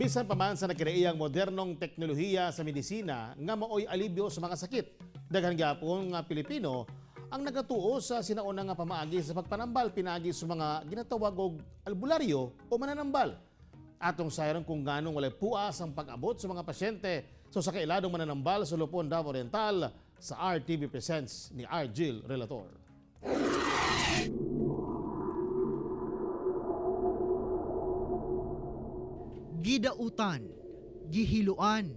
Bisan pa man sa nakinaiyang modernong teknolohiya sa medisina nga maoy alibyo sa mga sakit, daghan gyapon nga Pilipino ang nagatuo sa sinauna nga pamaagi sa pagpanambal pinaagi sa mga ginatawag og albularyo o mananambal. Atong sayran kung nganong walay puas ang pag-abot sa mga pasyente so sa kailadong mananambal sa Lupon, Davao Oriental sa RTV Presents ni Argil Relator. Gidautan, gihiluan,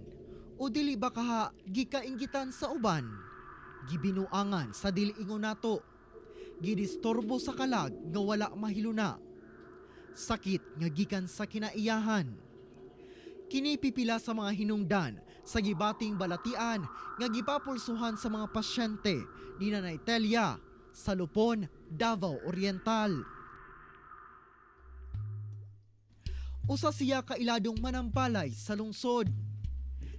o dili ba kaha gikainggitan sa uban, gibinuangan sa dili ingon nato, gidisturbo sa kalag nga wala mahiluna, sakit nga gikan sa kinaiyahan. Kini pipila sa mga hinungdan sa gibating balatian nga gipapulsuhan sa mga pasyente ni Nanay Telia sa Lupon, Davao Oriental. Usa siya kailadong manambalay sa lungsod.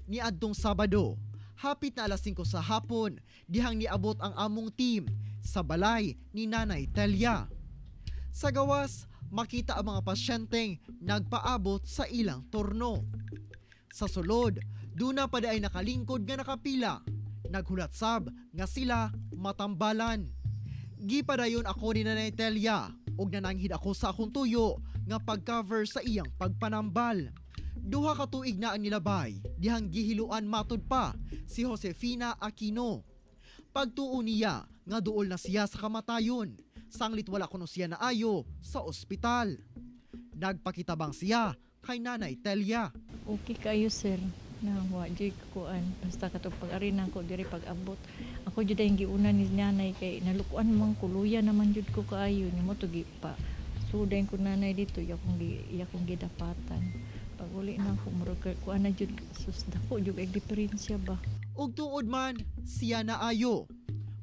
Niadtong Sabado, hapit na alas 5 sa hapon, dihang niabot ang among team sa balay ni Nanay Telia. Sa gawas, makita ang mga pasyenteng nagpaabot sa ilang turno. Sa sulod, duna pa ay nakalingkod nga nakapila. Naghulat sab nga sila matambalan. Gipadayon ako ni Nanay Telia ug nananghid ako sa akong tuyo nga pag-cover sa iyang pagpanambal. Duha ka tuig na ang nilabay, dihang gihiluan matud pa si Josefina Aquino. Pagtuo niya nga duol na siya sa kamatayon, sanglit wala kuno siya naayo sa ospital. Nagpakitabang siya kay Nanay Telia. Okay kayo, sir, na wa jud kuan basta katong pag-ari na ko diri, pag-abot ako jud ang giuna ni nanay kay nalukuan man kuluya naman jud ko kaayo nimo to gi pa suday ko nanay dito, iya kong gidapatan. Pag uli na ako, murag kuan na jud, sus, dako jud ay diferensya ba. Ug tuod man siya naayo.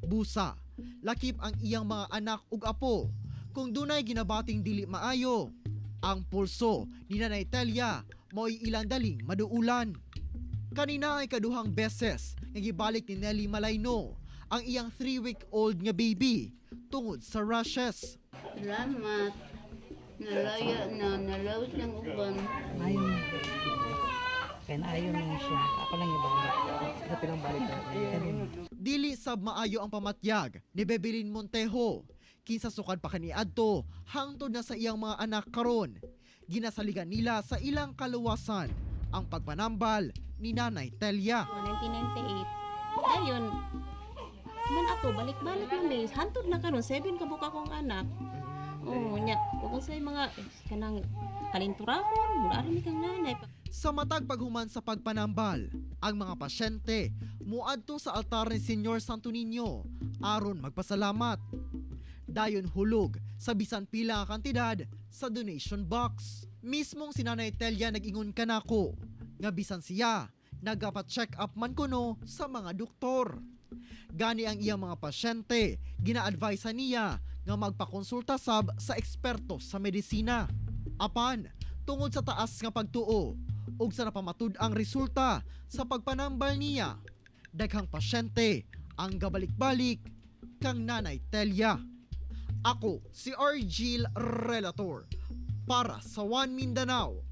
Busa, lakip ang iyang mga anak ug apo. Kung dunay ginabating dili maayo, ang pulso ni Nanay Telia mo'y ilang daling maduulan. Kanina ay kaduhang beses nga gibalik ni Nelly Malayno ang iyang 3-week-old nga baby tungod sa rashes. Salamat. Nalaya na, nalawit ng uban. Ayon. Kaya naayon na siya. Ako lang ibalik. Sa pilang balik na. Dili sab maayo ang pamatyag ni Bebelin Montejo. Kinsa sukad pa kaniadto hangtod na sa iyang mga anak karon. Ginasaligan nila sa ilang kaluwasan ang pagpanambal ni Nanay Telia. 1998. Ayun. Man ato balik-balik na mi. Hantod na karon 7 ka buka akong anak. Oo, nya. Ug sa mga kanang kalinturahon, mura mi kang nanay. Sa matag paghuman sa pagpanambal, ang mga pasyente muadto sa altar ni Senyor Santo Niño aron magpasalamat. Dayon hulog sa bisan pila nga kantidad sa donation box. Mismong si Nanay Telia nag-ingon kanako nga bisan siya nagapa-check up man kuno sa mga doktor. Gani ang iyang mga pasyente, gina-advise niya nga magpakonsulta sab sa eksperto sa medisina. Apan, tungod sa taas nga pagtuo ug sa napamatud ang resulta sa pagpanambal niya, daghang pasyente ang gabalik-balik kang Nanay Telia. Ako si Argil Relator para sa One Mindanao.